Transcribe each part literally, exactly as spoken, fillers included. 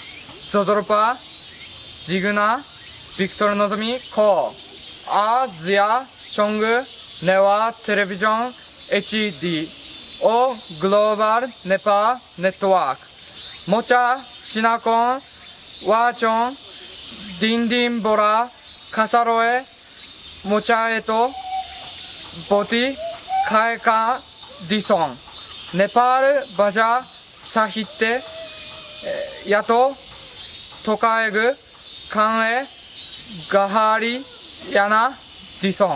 ज्वजलपा, जिगु नां भिक्टर नजमी खः। आः जुयाच्वंगु नेवाः टेलिभिजन एचडी व ग्लोबल नेपाल नेटवर्क मचा चिनाखँ वाचन दिं दिं बोरा कासालय् मचायात ब्वति कयादिसँ। नेपाल भाषा साहित्ययात थकायेगु खँय् गहारि यानादिसँ।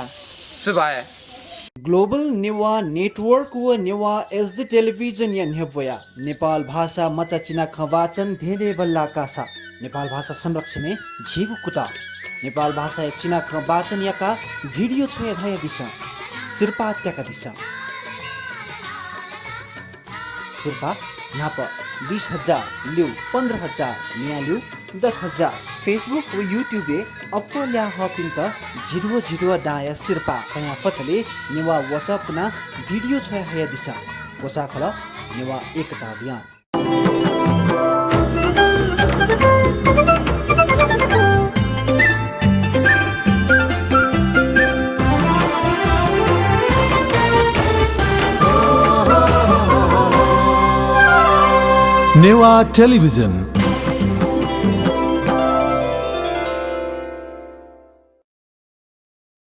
सुभाय्। ग्लोबल नेवाः नेटवर्क व नेवाः एचडी टेलिभिजनया न्ह्यब्वया नेपाल भाषा मचा चिनाखँ वाचन धेंधेंबल्लाः कासा। नेपाल भाषा संरक्षणय् झीगु कुतः। नेपाल भाषाया चिनाखँ वाचन याकाः भिडियो छ्वयाहयादिसँ। सिरपाः त्याकादिसँ। सिरपाः न्हापां बिस हजार, ल्यू पन्ध्र हजार, लियां ल्यू दस हजार। Facebook व YouTube-य् अप्वः ल्याः हःपिन्त झिद्वः झिद्वः दांया सिरपाः। फयां फतले नेवाः वसः पुनाः भिडियो छ्वयाहयादिसँ। ग्वसाः खलः नेवाः एकता अभियान। नेवाः टेलिभिजन